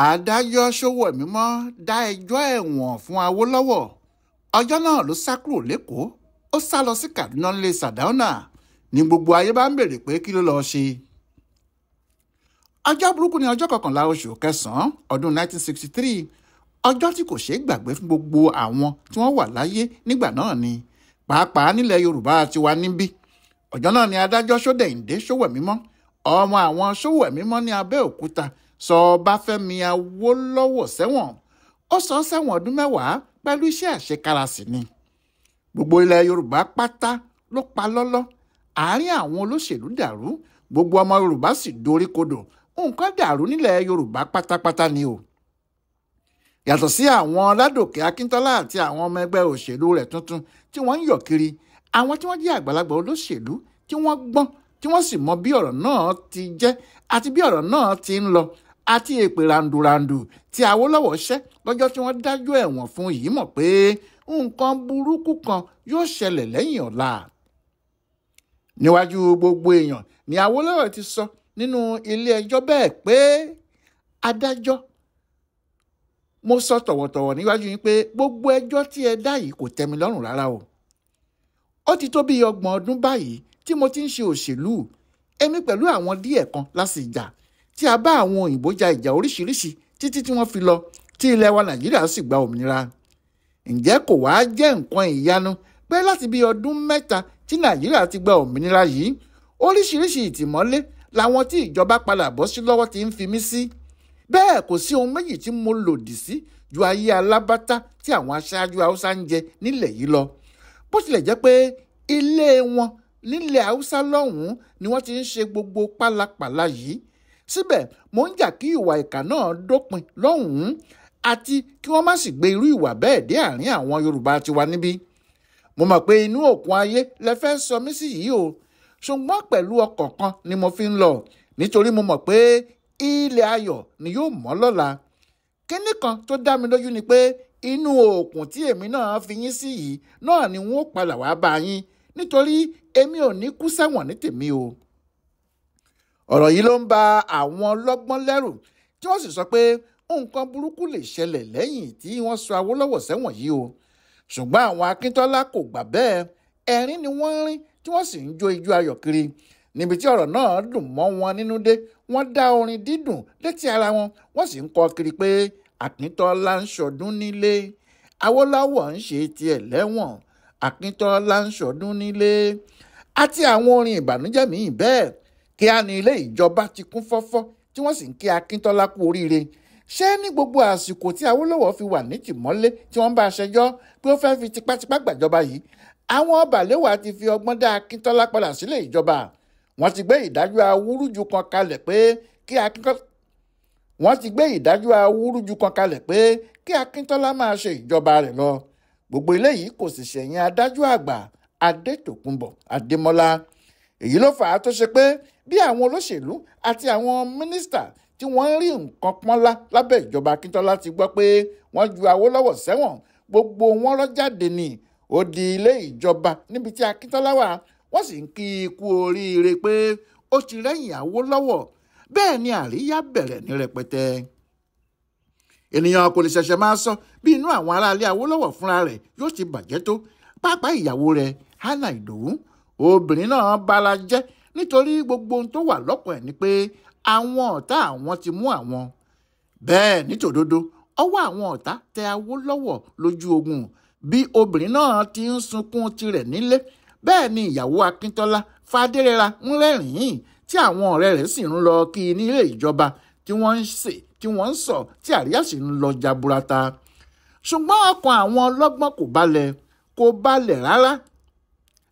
Adájọ́ Sowemimo dá ẹjọ́ ẹ̀wọ̀n fún Awólọ́wọ̀. Ọjọ́ náà ló sá kúrò lẹ́kọ̀ọ́, ó sá lọ sí Kaduna nílé Sardauna ní gbogbo ayé bá ń béèrè pé kí ló lọ́ọ́ ṣe. Ọjọ́ burúkú ni ọjọ́ kọkànlá oṣù kẹsàn-án ọdún 1963, ọjọ́ tí kò ṣeé gbàgbé fún gbogbo àwọn tí wọ́n wà láyé nígbà náà ni, pàápàá nílẹ̀ Yorùbá tiwa níbí. Ọjọ́ náà ni adájọ́ Ṣódẹ̀yìndé Sowemimo, ọmọ àwọn Sowemimo ní Abẹ́òkúta, sọ Ọbáfẹ́mi Awólọ́wọ̀ sẹ́wọ̀n. Ó sọ sẹ́wọ̀n ọdún 10 pẹ̀lú iṣẹ́ àṣekára sí ni. Gbogbo ilẹ̀ Yorùbá pátá ló pa lọ́lọ́. Àárín àwọn olóṣèlú dàrú, gbogbo ọmọ Yorùbá sì dorí kodò. Nǹkan dàrú nílẹ̀ Yorùbá pátápátá ni o. Yàtọ̀ sí àwọn Ládòkè Akíntọ́lá àti àwọn ọmọ ẹgbẹ́ òṣèlú rẹ̀ tuntun tí wọ́n ń yọ̀ kiri, àwọn tí wọ́n jẹ́ àgbàlagbà olóṣèlú tí wọ́n gbọ́n, tí wọ́n sì mọ bí ọ̀rọ̀ náà ti jẹ́ àti bí ọ̀rọ̀ náà ti ń lọ, àti èpè ràǹdùràǹdù tí Awólọ́wọ̀ ṣẹ́ lọ́jọ́ tí wọ́n dájọ́ ẹ̀wọ̀n fún yìí mọ̀ pé nǹkan burúkú kan yóò ṣẹlẹ̀ lẹ́yìn ọ̀la. Níwájú gbogbo èèyàn ni Awólọ́wọ̀ ti sọ nínú ilé ẹjọ́ bẹ́ẹ̀ pé, adájọ́, mo sọ tọ̀wọ̀tọ̀wọ̀ níwájú yín pé gbogbo ẹjọ́ tí ẹ dá yìí kò tẹ́ mi lọ́rùn rárá o. Ó ti tó bí 30 ọdún báyìí tí mo ti ń ṣe òṣèlú, èmi pẹ̀lú àwọn díẹ̀ kan láti ìjà tí a bá àwọn òyìnbó ja ìjà oríṣiríṣi títí tí wọ́n fi lọ, tí ilẹ̀ wa Nàìjíríà sì gba òmìnira. Ǹjẹ́ kò wá jẹ́ nǹkan ìyanu pé láti bí ọdún 3 tí Nàìjíríà ti gba òmìnira yìí, oríṣiríṣi ìtìmọ́lé làwọn tí ìjọba padà bọ́ sí lọ́wọ́ ti ń fi mí sí. Bẹ́ẹ̀ kò sí ohun méjì tí mo lòdì sí ju ayé alábátá tí àwọn aṣáájú Haúsá ń jẹ nílẹ̀ yìí lọ. Bó tilẹ̀ jẹ́ pé ilé wọn nílẹ̀ Haúsá lọ́hùn-ún ni wọ́n ti ń ṣe gbogbo pálapàla yìí. Síbẹ̀ mò ń jà kí ìwà ìkà náà dópin lọ́hùn-ún àti kí wọ́n má sì gbé irú ìwà bẹ́ẹ̀ dé àárín àwọn Yorùbá tiwa níbí. Mo mọ̀ pé inú òkun ayé lẹ fẹ́ sọ mí sí yìí o, ṣùgbọ́n pẹ̀lú ọkàn kan ni mo fi ń lọ, nítorí mo mọ̀ pé ilẹ̀ ayọ̀ ni yóò mọ́ lọ́la. Kínní kan tó dá mi lójú ni pé inú òkun tí èmi náà fi yín sí yìí náà ni wọ́n ó padà wá bá yín, nítorí èmi ò ní kú sẹ́wọ̀n ní tèmi o. Ọ̀rọ̀ yìí ló ń ba àwọn ọlọ́gbọ́n lẹ́rù, tí wọ́n sì sọ pé nǹkan burúkú lè ṣẹlẹ̀ lẹ́yìn tí wọ́n sọ Awólọ́wọ̀ sẹ́wọ̀n yìí o. Ṣùgbọ́n àwọn Akíntọ́lá kò gbà bẹ́ẹ̀, ẹ̀rín ni wọ́n ń rín tí wọ́n sì ń jó ijó ayọ̀ kiri. Níbi tí ọ̀rọ̀ náà dùn mọ́ wọn nínú dé, wọ́n dá orin dídùn létí ara wọn, wọ́n sì ń kọ kiri pé Akíntọ́lá ń ṣọdún nílé, Awólọ́wọ̀ ń ṣe tiẹ̀ lẹ́wọ̀n, Akíntọ́lá ń ṣọdún nílé, àti àwọn orin ìbànújẹ́ míì bẹ́ẹ̀. Kíá ni ilé ìjọba ti kún fọ́fọ́ tí wọ́n sì ń kí Akíntọ́lá kú oríire. Ṣé ní gbogbo àsìkò tí Awólọ́wọ̀ fi wà ní tìmọ́lé tí wọ́n bá ṣẹjọ́ pé ó fẹ́ fi tipátipá gbàjọba yìí, àwọn Bàléwà ti fi ọgbọ́n dá Akíntọ́lá padà sílé ìjọba. Wọ́n ti gbé ìdájọ́ awúrúju kan kalẹ̀ pé kí Akíntọ́lá máa ṣe ìjọba rẹ̀ lọ. Gbogbo eléyìí kò sì ṣẹ̀yìn adájọ́ àgbà Adétòkunbọ̀ Adémọ́lá. Èyí ló fà á tó ṣe pé bí àwọn olóṣèlú àti àwọn mínísítà tí wọ́n ń rí nǹkan pọ́nlá lábẹ́ ìjọba Akíntọ́lá ti gbọ́ pé wọ́n ju Awólọ́wọ̀ sẹ́wọ̀n, gbogbo wọn rọ́ jáde ní ó di ilé ìjọba níbi tí Akíntọ́lá wà, wọ́n sì ń kí i kú oríire pé ó ti rẹ́yìn Awólọ́wọ̀. Bẹ́ẹ̀ ni àríyá bẹ̀rẹ̀ ní rẹpẹtẹ. Ènìyàn kò lè ṣẹ̀ṣẹ̀ máa sọ bí inú àwọn aráalé Awólọ́wọ̀ fúnra rẹ̀ yóò ti bàjẹ́ tó, pàápàá ìyàwó rẹ̀ Hannah Ìdòwú. Obìnrin náà bara jẹ́ nítorí gbogbo ohun tó wà lọ́kàn ẹ̀ ni pé àwọn ọ̀tá àwọn ti mú àwọn. Bẹ́ẹ̀ nítòdodo, ọwọ́ àwọn ọ̀tá tẹ Awólọ́wọ̀ lójú ogun. Bí obìnrin náà ti ń sunkún tirẹ̀ nílé, bẹ́ẹ̀ ni ìyàwó Akíntọ́lá Fadérẹra ń rẹ́rìn-ín tí àwọn ọ̀rẹ́ rẹ̀ sì ń lọ kí i nílé ìjọba tí wọ́n ń ṣe tí wọ́n ń sọ tí àríyá sì ń lọ jaburata. Ṣùgbọ́n ọkàn àwọn ọlọ́gbọ́n kò balẹ̀ rárá.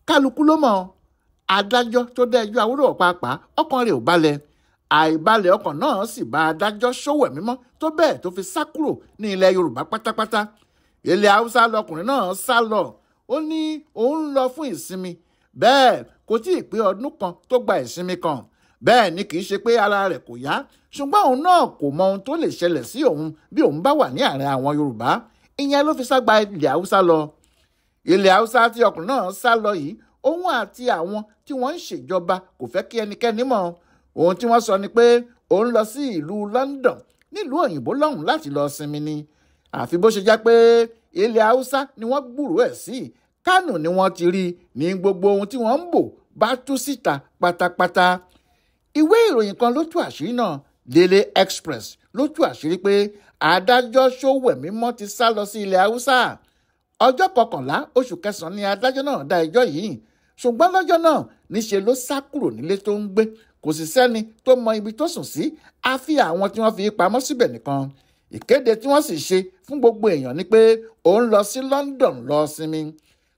Kálukú ló mọ̀, adájọ́ tó dá ẹjọ́ Awólọ́wọ̀ pàápàá ọkàn rẹ̀ ò balẹ̀. Àìbalẹ̀ ọkàn náà sì bá adájọ́ Sowemimo tó bẹ́ẹ̀ tó fi sá kúrò ní ilẹ̀ Yorùbá pátápátá. Ilẹ̀ Haúsá lọkùnrin náà sá lọ, ó ní òun ń lọ fún ìsinmi. Bẹ́ẹ̀ kò tí ì pé ọdún kan tó gba ìsinmi kan. Bẹ́ẹ̀ ni kì í ṣe pé ara rẹ̀ kò yá, ṣùgbọ́n òun náà kò mọ ohun tó lè ṣẹlẹ̀ sí òun bí òun bá wà ní àárín àwọn Yorùbá. Ìyẹn ló fi sá gba ilẹ̀ Haúsá lọ. Ilẹ̀ Haúsá tí ọkùnrin náà sá lọ yìí, òun àti àwọn tí wọ́n ń ṣèjọba kò fẹ́ kí ẹnikẹ́ni mọ̀. Ohun tí wọ́n sọ ni pé òun lọ sí ìlú London nílùú òyìnbó lọ́hùn láti lọ sinmi ni. Àfi bó ṣe jẹ́ pé ilẹ̀ Haúsá ni wọ́n gbúròó ẹ̀ sí. Kánò ni wọ́n ti rí ní gbogbo ohun tí wọ́n ń bò bá tú síta pátápátá. Ìwé ìròyìn kan ló tú àṣírí náà, Daily Express ló tú àṣírí pé adájọ́ Ṣówẹ̀mímọ́ ti sá lọ sí ilẹ̀ Haúsá. Ọjọ́ 11 oṣù kẹsàn-án ni adájọ́ náà dá ẹjọ́ yìí. Ṣùgbọ́n lọ́jọ́ náà níṣe ló sá kúrò nílé tó ń gbé. Kò sì sẹ́ni tó mọ ibi tó sùn sí, àfi àwọn tí wọ́n fi pamọ́ síbẹ̀ nìkan. Ìkéde tí wọ́n sì ṣe fún gbogbo èèyàn ni pé òun lọ sí London lọ sinmi.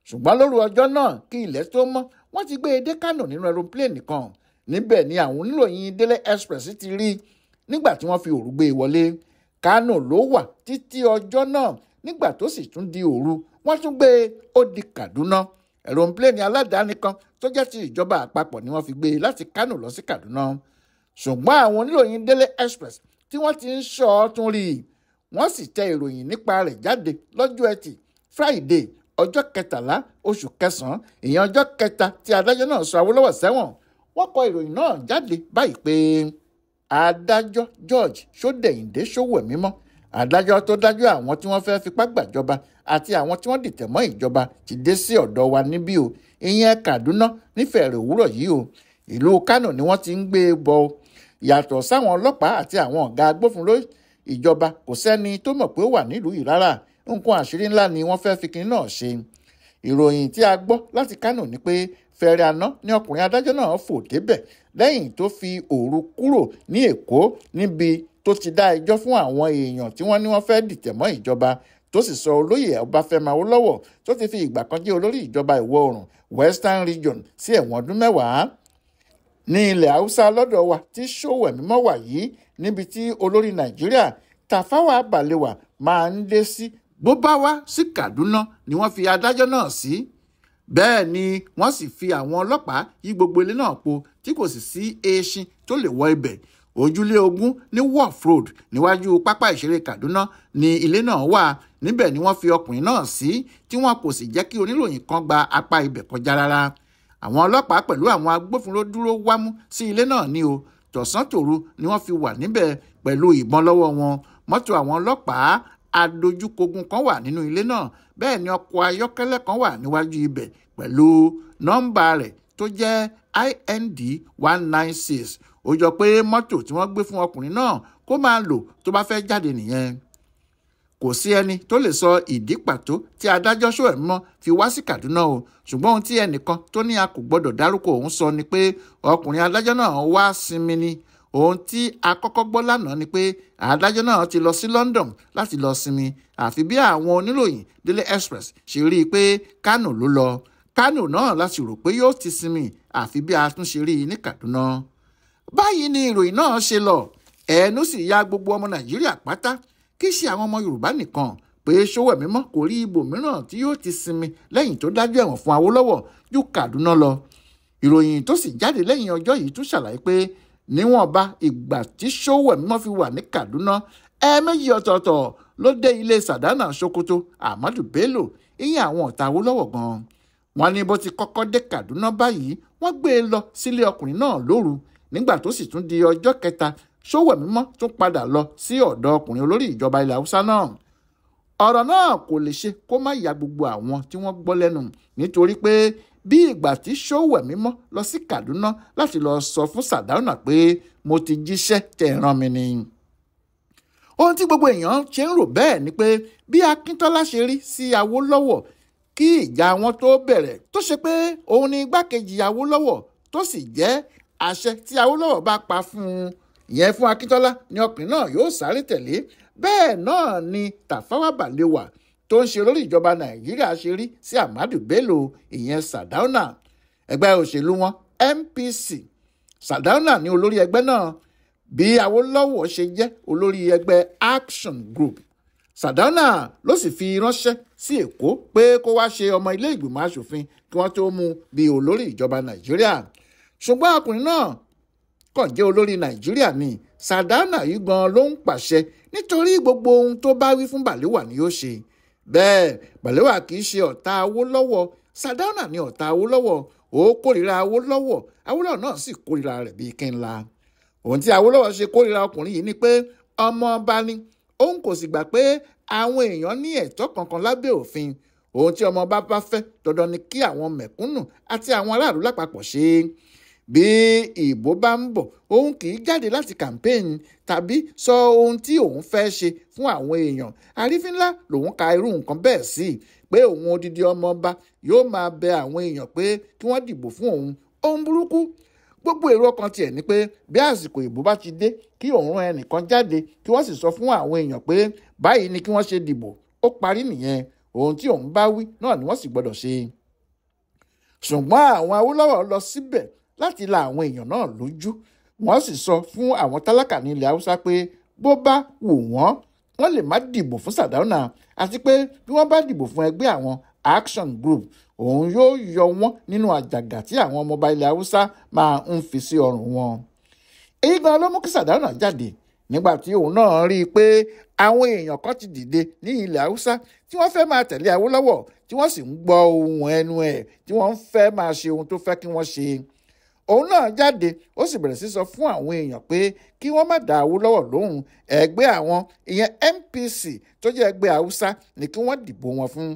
Ṣùgbọ́n lóru ọjọ́ náà kí ilẹ̀ tó mọ́, wọ́n ti gbé e dé Kánò nínú aeroplane kan. Níbẹ̀ ni àwọn oníròyìn Daily Express ti rí nígbà tí wọ́n fi òru gbé e wọlé. Kánò ló wà títí ọjọ́ náà. Nígbà tó sì tún di òru, wọ́n tún gbé e ó di Kaduna. Aeroplane aládàáni kan tó jẹ́ ti ìjọba àpapọ̀ ni wọ́n fi gbé e láti Kánò lọ sí Kaduna. Ṣùgbọ́n àwọn oníròyìn Daily Express tí wọ́n ti ń ṣọ́ ọ tún rí i. Wọ́n sì tẹ ìròyìn nípa rẹ̀ jáde lọ́jọ́ Ẹtì Friday ọjọ́ 13 oṣù kẹsàn-án, ìyẹn ọjọ́ kẹta tí adájọ́ náà sọ Awólọ́wọ̀ sẹ́wọ̀n. Wọ́n kọ ìròyìn náà jáde báyìí pé adájọ́ George Ṣódẹ̀yìndé Ṣówẹ̀mímọ́, adájọ́ tó dájọ́ àwọn tí wọ́n fẹ́ fipá gbàjọba àti àwọn tí wọ́n dìtẹ̀ mọ́ ìjọba ti dé sí ọ̀dọ̀ wa níbí o, ìyẹn Kaduna nífẹ̀ẹ́ òwúrọ̀ yìí o. Ìlú Kánò ni wọ́n ti ń gbé e bọ̀ o. Yàtọ̀ sáwọn ọlọ́pàá àti àwọn ọ̀gá agbófinró ìjọba, kò sẹ́ni tó mọ̀ pé ó wà nílùú yìí rárá. Nǹkan àṣírí ńlá ni wọ́n fẹ́ fi kinní náà ṣe. Ìròyìn tí a gbọ́ láti Kánò ni pé fẹ̀rẹ̀ àná ni ọkùnrin adájọ́ náà fò débẹ̀ lẹ́yìn tó fi òru kúrò ní Èkó níbi tó ti dá ẹjọ́ fún àwọn èèyàn tí wọ́n ní wọ́n fẹ́ dìtẹ̀ mọ́ ìjọba, tó sì sọ olóyè Ọbáfẹ́mi Awólọ́wọ̀ tó ti fi ìgbà kan jẹ́ olórí ìjọba ìwọ̀ oòrùn Western Region sí ẹ̀wọ̀n ọdún 10. Ní ilẹ̀ Haúsá lọ́dọ̀ wa tí Ṣówẹ̀mímọ́ wà yìí, níbi tí olórí Nàìjíríà Tafawa Balewa máa ń dé sí, bó bá wá sí Kaduna ni wọ́n fi adájọ́ náà sí. Bẹ́ẹ̀ ni wọ́n sì fi àwọn ọlọ́pàá yí gbogbo ilé náà po tí kò sì sí eéṣín tó lè wọ ibẹ̀. Ojúlé 20 ní Wharf Road níwájú pápá ìṣeré Kaduna ni ilé náà wà. Níbẹ̀ ni wọ́n fi ọkùnrin náà sí tí wọn kò sì jẹ́ kí oníròyìn kan gba apá ibẹ̀ kọjá rárá. Àwọn ọlọ́pàá pẹ̀lú àwọn agbófinró dúró wámú sí ilé náà ní o. Tọ̀sán tòru ni wọ́n fi wà níbẹ̀ pẹ̀lú ìbọn lọ́wọ́ wọn. Mọ́tò àwọn ọlọ́pàá adójúkogun kan wà nínú ilé náà. Bẹ́ẹ̀ ni ọkọ̀ ayọ́kẹ́lẹ́ kan wà níwájú ibẹ̀ pẹ̀lú nọ́mbà rẹ̀ tó jẹ́ IND 196. Ó jọ pé mọ́tò tí wọ́n gbé fún ọkùnrin náà kó máa lò tó bá fẹ́ jáde nìyẹn. Kò sí ẹni tó lè sọ ìdí pàtó tí adájọ́ Ṣówẹ̀mímọ́ fi wá sí Kaduna o. Ṣùgbọ́n ohun tí ẹnìkan tó ní a kò gbọ́dọ̀ dárúkọ òun sọ ni pé ọkùnrin adájọ́ náà wá sinmi ni. Ohun tí a kọ́kọ́ gbọ́ lánàá ni pé adájọ́ náà ti lọ sí London láti lọ sinmi. Àfi bí àwọn oníròyìn Daily Express ṣe rí i pé Kánò ló lọ. Kánò náà láti rò pé yóò ti sinmi, àfi bí a tún ṣe rí i ní Kaduna. Báyìí ni ìròyìn náà ṣe lọ. Ẹnu sì ya gbogbo ọmọ Nàìjíríà pátá, kì í ṣe àwọn ọmọ Yorùbá nìkan, pé Ṣówẹ̀mímọ́ kò rí ibòmíràn tí yóò ti sinmi lẹ́yìn tó dájú ẹ̀wọ̀n fún Awólọ́wọ̀ ju Kaduna lọ. Ìròyìn tó sì jáde lẹ́yìn ọjọ́ yìí tún ṣàlàyé pé níwọ̀nba ìgbà tí Ṣówẹ̀mímọ́ fi wà ní Kaduna, ẹ̀ẹ̀mejì ọ̀tọ̀ọ̀tọ̀ ló dé ilé Sàdánà Sokoto Ahmadu Bello, ìyẹn àwọn ọ̀tá Awólọ́wọ̀ gan. Wọ́n ní bó ti kọ́kọ́ dé Kaduna báyìí, wọ́n gbé e lọ sílé ọkùnrin náà lóru. Nígbà tó sì tún di ọjọ́ kẹta, Ṣówẹ̀mímọ́ tún padà lọ sí ọ̀dọ̀ ọkùnrin olórí ìjọba ilẹ̀ Haúsá náà. Ọ̀rọ̀ náà kò lè ṣe kó má ya gbogbo àwọn tí wọ́n gbọ́ lẹ́nu, nítorí pé bí ìgbà tí Ṣówẹ̀mímọ́ lọ sí Kaduna láti lọ sọ fún Sàdánà pé mo ti jíṣẹ́ tẹ́ rán mi ni. Ohun tí gbogbo èèyàn ṣe ń rò bẹ́ẹ̀ ni pé bí Akíntọ́lá ṣe rí sí Awólọ́wọ̀ kí ìjà wọn tó bẹ̀rẹ̀, tó ṣe pé òun ni igbákejì Awólọ́wọ̀ tó sì jẹ́ àṣẹ tí Awólọ́wọ̀ bá pa fún un, ìyẹn fún Akíntọ́lá ni ọkùnrin náà yóò sáré tẹ̀lé. Bẹ́ẹ̀ náà ni Tafawa Balewa tó ń ṣe lórí ìjọba Nàìjíríà ṣe rí sí Ahmadu Bello, ìyẹn Sardauna. Ẹgbẹ́ òṣèlú wọn NPC, Sardauna ni olórí ẹgbẹ́ náà. Bí Awólọ́wọ̀ ṣe jẹ́ olórí ẹgbẹ́ Action Group, Sardauna ló sì fi ránṣẹ́ sí Èkó pé kó wá ṣe ọmọ ilé ìgbìmọ̀ asòfin kí wọ́n tó mú bí olórí ìjọba Nàìjíríà. Ṣùgbọ́n ọkùnrin náà kàn jẹ́ olórí Nàìjíríà ni. Sardauna yìí gan ló ń pàṣẹ, nítorí gbogbo ohun tó bá wí fún Balewa ni yóò ṣe. Bẹ́ẹ̀ Balewa kì í ṣe ọ̀tá Awólọ́wọ̀, Sardauna ni ọ̀tá Awólọ́wọ̀. Ó kórìíra Awólọ́wọ̀, Awólọ́wọ̀ náà sì kórìíra rẹ̀ bíi kí n la. Ohun tí Awólọ́wọ̀ ṣe kórìíra ọkùnrin yìí ni pé ọmọ ọba ni, òun kò sì gbà pé àwọn èèyàn ní ẹ̀tọ́ kankan lábẹ́ òfin. Ohun tí ọmọ ọba bá fẹ́ dandan ni kí àwọn mẹ̀kúnnù àti àwọn aráàlú lápapọ̀ ṣe. Bí ìbò bá ń bọ̀, òun kì í jáde láti campaign tàbí sọ ohun tí òun fẹ́ ṣe fún àwọn èèyàn. Àrífín ńlá lòun ka irú nǹkan bẹ́ẹ̀ sí, pé òun odidi ọmọ ọba yóò máa bẹ àwọn èèyàn pé kí wọ́n dìbò fún òun. Ohun burúkú. Gbogbo èrò ọkàn tiẹ̀ ni pé bí àsìkò ìbò bá ti dé, kí òun rán ẹnìkan jáde kí wọ́n sì sọ fún àwọn èèyàn pé báyìí ni kí wọ́n ṣe dìbò. Ó parí nìyẹn. Ohun tí òun bá wí náà ni wọ́n sì gbọ́dọ̀ ṣe. Ṣùgbọ́n àwọn Awólọ́wọ̀ lọ síbẹ̀ láti la àwọn èèyàn náà lójú. Wọ́n sì sọ fún àwọn tálákà ní ilẹ̀ Haúsá pé bó bá wù wọ́n, wọ́n lè má dìbò fún Sardauna, àti pé bí wọ́n bá dìbò fún ẹgbẹ́ àwọn Action Group, òun yóò yọ wọ́n nínú àjàgà tí àwọn ọmọọba ilẹ̀ Haúsá máa ń fi sí ọrùn wọn. Èyí gan ló mú kí Sardauna jáde nígbà tí òun náà rí i pé àwọn èèyàn kan ti dìde ní ilẹ̀ Haúsá tí wọ́n fẹ́ máa tẹ̀lé Awólọ́wọ̀, tí wọ́n sì ń gbọ́ ohun ẹnu ẹ̀, tí wọ́n ń fẹ́ máa ṣe ohun tó fẹ́ kí wọ́n ṣe. Òun náà jáde, ó sì bẹ̀rẹ̀ sí sọ fún àwọn èèyàn pé kí wọ́n má dá Awólọ́wọ̀ lóhùn. Ẹgbẹ́ àwọn, ìyẹn NPC tó jẹ́ ẹgbẹ́ Haúsá, ni kí wọ́n dìbò wọn fún.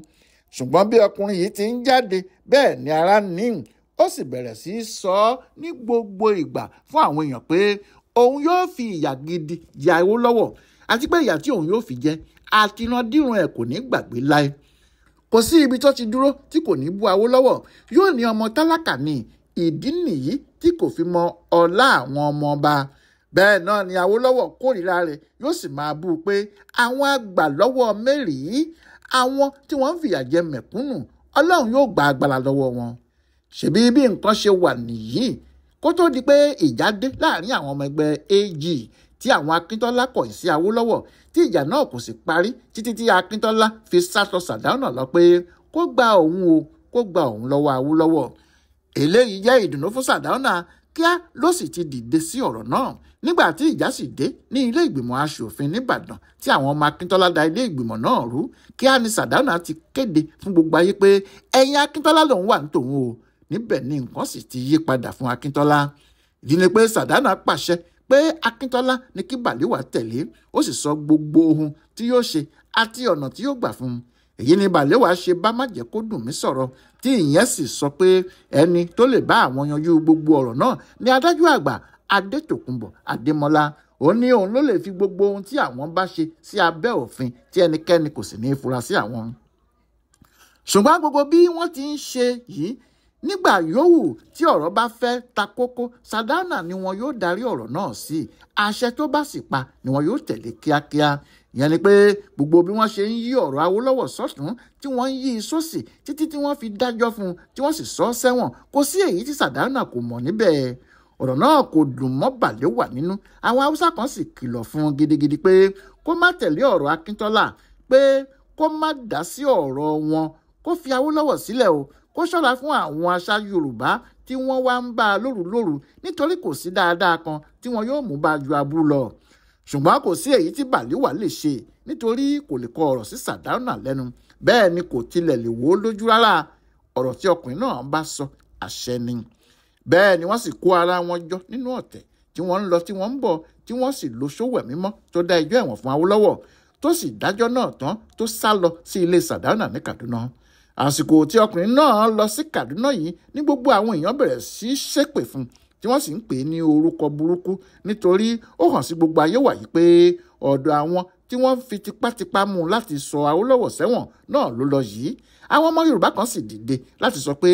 Ṣùgbọ́n bí ọkùnrin yìí ti ń jáde bẹ́ẹ̀ ni ara níhùn, ó sì bẹ̀rẹ̀ sí sọ ọ́ ní gbogbo ìgbà fún àwọn èèyàn pé òun yóò fi ìyà gidi jẹ Awólọ́wọ̀, àti pé ìyà tí òun yóò fi jẹ àtìrandíran ẹ̀ kò ní gbàgbé láé. Kò sí ibi tó ti dúró tí kò ní bú Awólọ́wọ̀. Yóò ní ọmọ tálákà ni, ìdí nìyí tí kò fi mọ ọlá àwọn ọmọ ọba. Bẹ́ẹ̀ náà ni Awólọ́wọ̀ kórìíra rẹ̀, yóò sì máa bú u pé àwọn àgbà lọ́wọ́ mẹ́rìí, àwọn tí wọ́n ń fìyà jẹ mẹ̀kúnnù, Ọlọ́run yóò gba agbára lọ́wọ́ wọn. Ṣèbí bí nǹkan ṣe wà nìyí kó tó di pé ìjà dé láàrin àwọn ọmọ ẹgbẹ́ AG tí àwọn Akíntọ́lá kọ̀yìn sí Awólọ́wọ̀, tí ìjà náà kò sì parí títí tí Akíntọ́lá fi sátọ Sardauna lọ pé kó gba òun o, kó gba òun lọ́wọ́ Awólọ́wọ̀. Eléyìí jẹ́ ìdùnnú fún Sardauna, kíá ló sì ti dìde sí ọ̀rọ̀ náà. Nígbà tí ìjà sì dé ní ilé ìgbìmọ̀ aṣòfin nìbàdàn tí àwọn ọmọ Akíntọ́lá da ilé ìgbìmọ̀ náà rú, kíá ni Sardauna ti kéde fún gbogbo ayé pé ẹ̀yìn Akíntọ́lá lòun wà ní tòun o. Níbẹ̀ ni nǹkan sì ti yí padà fún Akíntọ́lá. Ìdí ni pé Sardauna pàṣẹ pé Akíntọ́lá ní kí Balewa tẹ̀lé, ó sì sọ gbogbo ohun tí yóò ṣe àti ọ̀nà tí yóò gbà fún un. Èyí ni Balewa ṣe bá Májẹ̀kódùnmí sọ̀rọ̀, tí ìyẹn sì sọ pé ẹni tó lè bá àwọn yanjú gbogbo ọ̀rọ̀ náà ni adájọ́ àgbà Adétòkunbọ̀ Adémọ́lá. Ó ní òun ló lè fi gbogbo ohun tí àwọn bá ṣe sí abẹ́ òfin tí ẹnikẹ́ni kò sì ní í fura sí àwọn. Ṣùgbọ́n gbogbo bí wọ́n ti ń ṣe yìí, nígbà yòówù tí ọ̀rọ̀ bá fẹ́ ta kókó, Sardauna ni wọn yóò darí ọ̀rọ̀ náà sí. Àṣẹ tó bá sì pa ni wọn yóò tẹ̀lé kíákíá. Ìyẹn ni pé gbogbo bí wọ́n ṣe ń yí ọ̀rọ̀ Awólọ́wọ̀ sọ́tún tí wọ́n ń yí i sósì títí tí wọ́n fi dájọ́ fún un tí wọ́n sì sọ ọ́ sẹ́wọ̀n, kò sí èyí tí Sardauna kò mọ̀ níbẹ̀. Ọ̀rọ̀ náà kò dùn mọ́ Balewa nínú. Àwọn Haúsá kan sì kìlọ̀ fún un gidigidi pé kó má tẹ̀lé ọ̀rọ̀ Akíntọ́lá, pé kó má dá sí ọ̀rọ̀ wọn, kó fi Awólọ́wọ̀ sílẹ̀ o, kó ṣọ́ra fún àwọn aṣáájú Yorùbá tí wọ́n wá ń bá a lórúlóru, nítorí kò sí dáadáa kan tí wọn yóò mú bá ju aburú lọ. Ṣùgbọ́n kò sí èyí tí Balewa lè ṣe, nítorí kò lè kọ ọ̀rọ̀ sí Sardauna lẹ́nu, bẹ́ẹ̀ ni kò tilẹ̀ lè wò ó lójú rárá. Ọ̀rọ̀ tí ọkùnrin náà bá sọ àṣẹ ni. Bẹ́ẹ̀ ni wọ́n sì kó ara wọn jọ nínú ọ̀tẹ̀ tí wọ́n ń lọ tí wọ́n ń bọ̀, tí wọ́n sì lo Sówẹ́mímọ́ tó dá ẹjọ́ ẹ̀wọ̀n fún Awólọ́wọ̀, tó sì dájọ́ náà tán tó sá lọ sí ilé Sardauna ní Kaduna. Àsìkò tí ọkùnrin náà lọ sí Kaduna yìí ní gbogbo àwọn èèyàn bẹ̀rẹ̀ sí ṣépè fún, tí wọ́n sì ń pè é ní orúkọ burúkú, nítorí ó hàn sí gbogbo ayé wàyí pé ọ̀dọ̀ àwọn tí wọ́n fi tipátipá mú láti sọ Awólọ́wọ̀ sẹ́wọ̀n náà ló lọ yìí. Àwọn ọmọ Yorùbá kan sì dìde láti sọ pé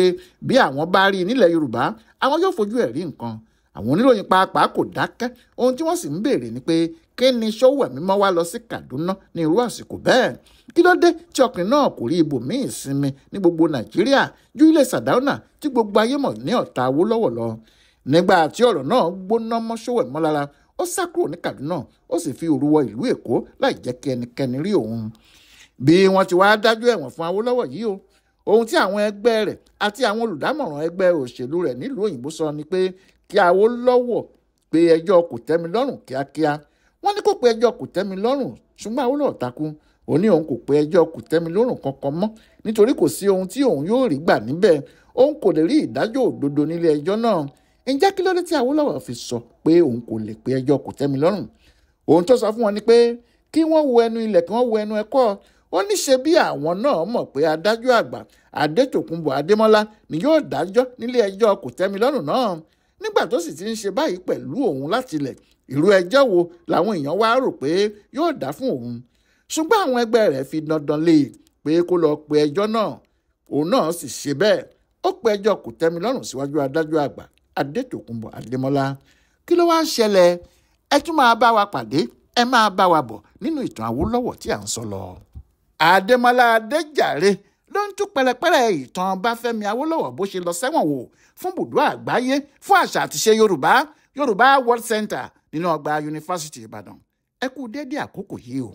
bí àwọn bá rí i nílẹ̀ Yorùbá, àwọn yóò fojú ẹ̀ rí nǹkan. Àwọn oníròyìn pàápàá kò dákẹ́. Ohun tí wọ́n sì ń béèrè ni pé kí ni Sówẹ́mímọ́ wá lọ sí Kaduna ní irú àsìkò bẹ́ẹ̀? Kí ló dé tí ọkùnrin náà kò rí ibòmíì sinmi ní gbogbo Nàìjíríà ju ilé Sardauna tí gbogbo ayé mọ̀ ní ọ̀tá Awólọ́wọ̀ lọ? Nígbà tí ọ̀rọ̀ náà gbóná mọ́ Sówẹ́mímọ́ lára, ó sá kúrò ní Kaduna, ó sì fi òru wọ ìlú Èkó láì jẹ́ kí ẹnikẹ́ni rí òun. Bí wọ́n ti wá dájọ́ ẹ̀wọ̀n fún Awólọ́wọ̀ yìí o, ohun tí àwọn ẹgbẹ́ rẹ̀ àti àwọn olùdámọ̀ràn ẹgbẹ́ òṣèlú rẹ̀ nílùú òyìnbó sọ ni pé kí Awólọ́wọ̀ pe ẹjọ́ kòtẹ́milọ́rùn kíákíá. Wọ́n ní kó pe ẹjọ́ kòtẹ́milọ́rùn, ṣùgbọ́n Awólọ́wọ̀ takú. Ó ní òun kò pe ẹjọ́ kòtẹ́milọ́rùn kankan mọ́, nítorí kò sí ohun tí òun yóò rí gbà níbẹ̀. Òun kò lè rí ìdájọ́ òdodo nílé ẹjọ́ náà. Ǹjẹ́ kí ló dé tí Awólọ́wọ̀ fi sọ pé òun kò lè pe ẹjọ́ kòtẹ́milọ́rùn? Ohun tó sọ fún wọn ni pé kí wọ́n wo ẹnu ilẹ̀, kí wọ́n wo ẹnu ẹ̀kọ́. Ó ní ṣe bí àwọn náà mọ̀ pé adájọ́ àgbà Adétòkunbọ̀ Adémọ́lá ni yóò dájọ́ nílé ẹjọ́ kòtẹ́milọ́rùn náà. Nígbà tó sì ti ń ṣe báyìí pẹ̀lú òun láti ilẹ̀, irú ẹjọ́ wo làwọn èèyàn wá rò pé yóò dá fún òun? Ṣùgbọ́n àwọn ẹgbẹ́ rẹ̀ fi dandan lé e pé kó lọ pe ẹjọ́ náà. Òun náà sì ṣe bẹ́ẹ̀, ó pe ẹjọ́ kòtẹ́milọ́rùn síwájú adájọ́ àgbà Adétòkunbọ̀ Adémọ́lá. Kí ló wá ń ṣẹlẹ̀? Ẹ tún máa bá wa pàdé, ẹ máa bá wa bọ̀ nínú ìtàn Awólọ́wọ̀ tí à ń sọ lọ. Adémọ́lá Adéjàre ló ń tú pẹrẹpẹrẹ ìtàn Báfẹ́mi Awólọ́wọ̀ bó ṣe lọ sẹ́wọ̀n wò fún bùdó àgbáyé fún àṣà àtiṣe Yorùbá, Yorùbá World Center nínú ọgbà Yunifásítì Ìbàdàn. Ẹ kú déédéé àkókò yìí o.